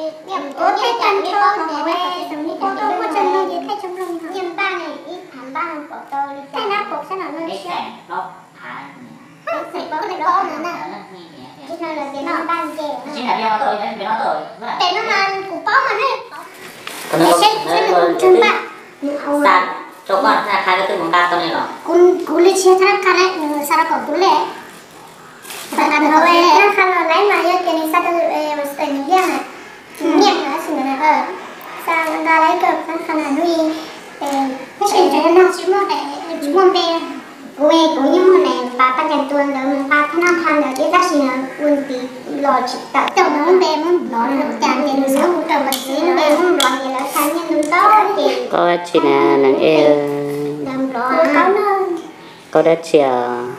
Ua tej tag nrho hauv, ua rau muaj tsev neeg ces thaij tshaj nplooj. Niag npaj ne, ib phav npaj no pom tau li cas? Tej nab pom sab no no siab. Paub xeem paub tej paub no na. Tsis no lawv tias noj npaj nce. Tes no mas kuv paub mas ne. Seb seb nws ua tsev npaj. Xa rau koj na, qha koj twb mus nqa tau li los? Kuv li tsis yog thab qha na, nws xa rau kom kuv li. Nqa rau qha los laiv mas yog tias nws xa rau nws liaj na, nws nyiaj na, tab sis nws xa nqa laiv rau thab qha na hnub i. Tab sis ntshe no tsis muaj, tsis muaj npe. Kuv, kuv yeej muaj daim npa paj cas tua ntawd, npa thab noj qha ntawd ces tab sis ua ntxiv los tsis tawm, coj muab npe muab nplov na, cas ces nws xav hu rau mas txiv npe muab nplov ces lawv xa nyiaj ntau ntau ces. Koj dab tsi na neeg ej? Koj dab tsi os?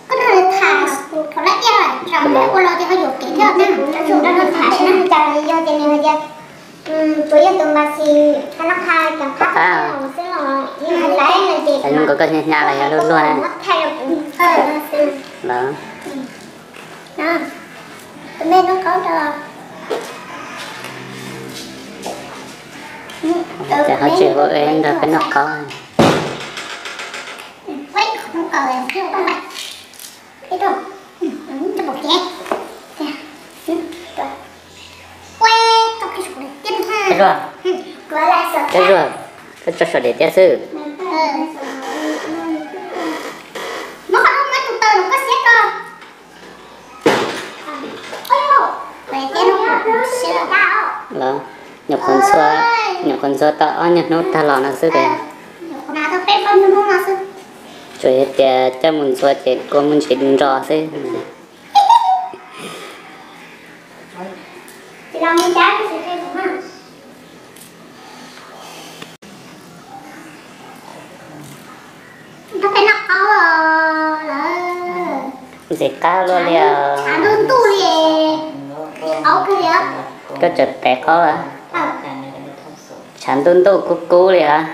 Koj nrog lawv tham, thaum lawv iab lawm, ua los ces ho yuam kev thiab na, thaum lawv tham na, cas yog tias nws hais tias tsuas yog tus npa xis thab noj qha cov qab xwb los yeej hais laiv no ces nkaus koj hnyav hnyav los yog luag luag na. Los, tus me noj qaub rau. Ces ho tsis hu nrog peb noj qaub. Peb zuag, peb zuag, koj tso sawv daws tiab xwb. Los, nyuam qhuav ntxhua, nyuam qhuav ntxhua tau ob nyuag hnub tag los no xwb ces. Tsuas yog tias coj mus ntxhua ces kua muag ntsis nro xwb. Ntxim qab luaj li os. Koj tseem tes qaub lawm. Tshav ntuj ntuj kub kub li os.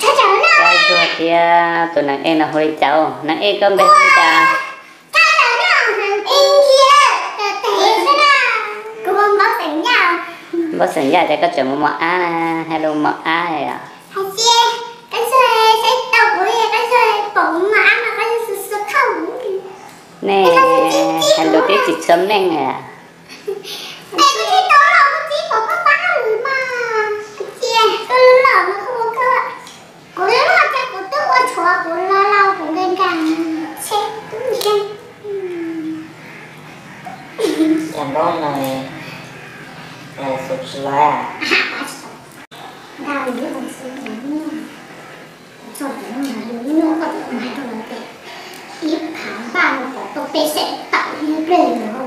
Koj tsuag tiag, tus neeg ej no hu li cas? Neeg ej koj npe hu li cas? Npaub xeem Yaj ces koj tseem mus mos ab na, hais lus mos ab os. Nej hais lus twb tsis tshua meej li. Cov npaum no lawv xav tsis lawm. Ib phav npaj no pom tau peb xeem tawm ib pliag los rho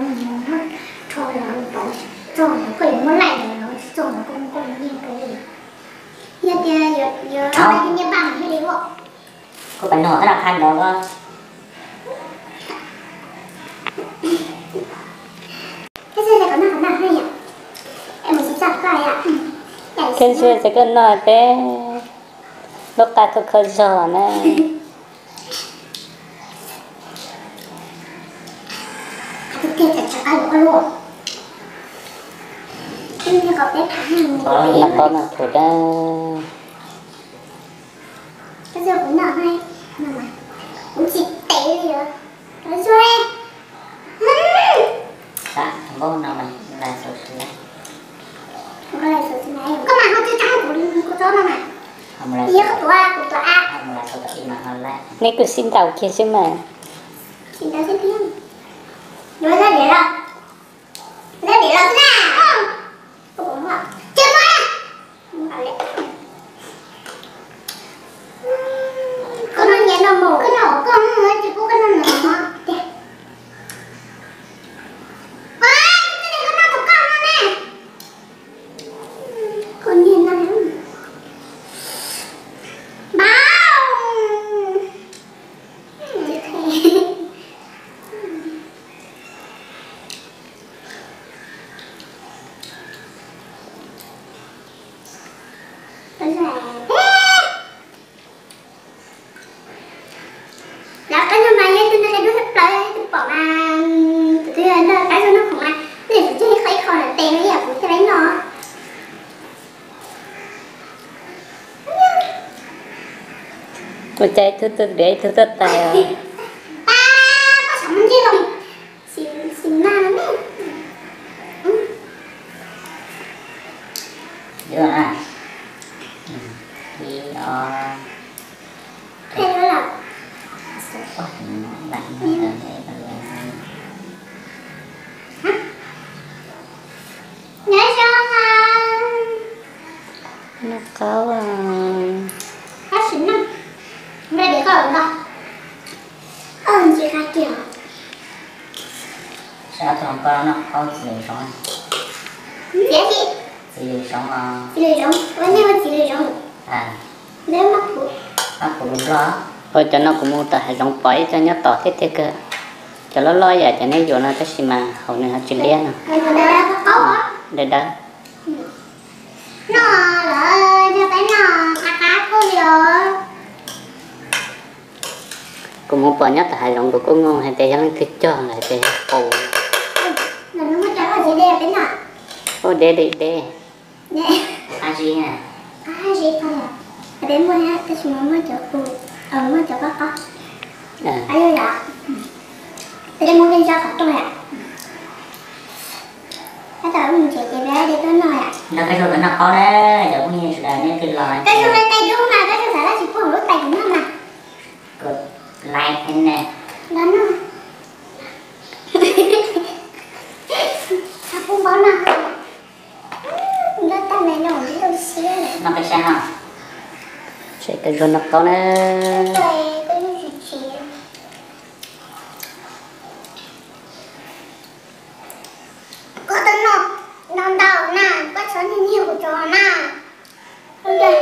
los pom txog los koj yuav muab laij los tsis txog los koj muab koj yeej rau li. Yog tias yuav rho nyiaj npaj thiaj li ua. Kuv pab nug koj noj qha ntawd. Koj ntxhua ces koj noj peb lub qa kho kho zog na. Noj qaub noj thuv dab. Neb kuj sib ntaus kiag xwb mas. Lawv qab no mas yog tus no dub tshaj plaws, tus pom mas Qab zoo noj khoom mas, nej tsum cog ib qho ib qho ntawm tes no ib yam kuv thiaj li noj. Ua cas ib tug tuaj tiav ib tug tuaj tais os. Pab, pab sawv mus ncig los, xim, xim mas ne. Ib, ob. Phem lawm. Nyob zoo. Noj qaub. Tab sis noj, noj diav koj los noj. Ntsis qab kiag. Sab tog koj noj qaub txiv lws zoov. Txiv lws zoov. Txiv lws zoov, ua nej ua txiv lws zoov. Ua cov no kuv mus tom hav zoov pom ib co nyob tom thiab tiag kawg. Cov loj loj yam cov nej yuav no tab sis mas hauv nws ho tsis liab no. Dawb dawb. Noj lawm, noj peb noj qab qab kawg li os. Kuv mus pom nyob tom hav zoov kuv kuj nug hais tias yog leej twg cog lawm hais tias yog qus. Ua deb li deb. Qab zib, qab zib, peb muaj tab sis mas muaj cov qus, muaj cov qab qab. Peb muab peb zaj qhov rooj yom. Tab tom mus tsev ces peb de tuaj noj yom. Nrog Kab Su noj qaub na, cov phooj ywg sawv daws nej twg los. Kab Su hlais tais dub mas, Kab Su xav dab tsi pub hauv lub tais kuv noj mas. Kov like thiab ne. Los noj. Pub npaub noj. Noj tag me no ua lub siab. Noj peb sab no. Seb Kab Su noj qaub na. Koj twb noj ntau na, koj txhob nyiag nyiag kuv tso na. Ua cas?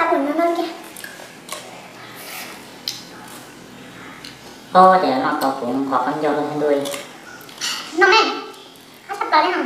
Ab, kuv noj noj kiag. Ua cas noj tau kuv qhov qaub ncauj luaj ntuj. Noj me, qab tshaj plaws li no.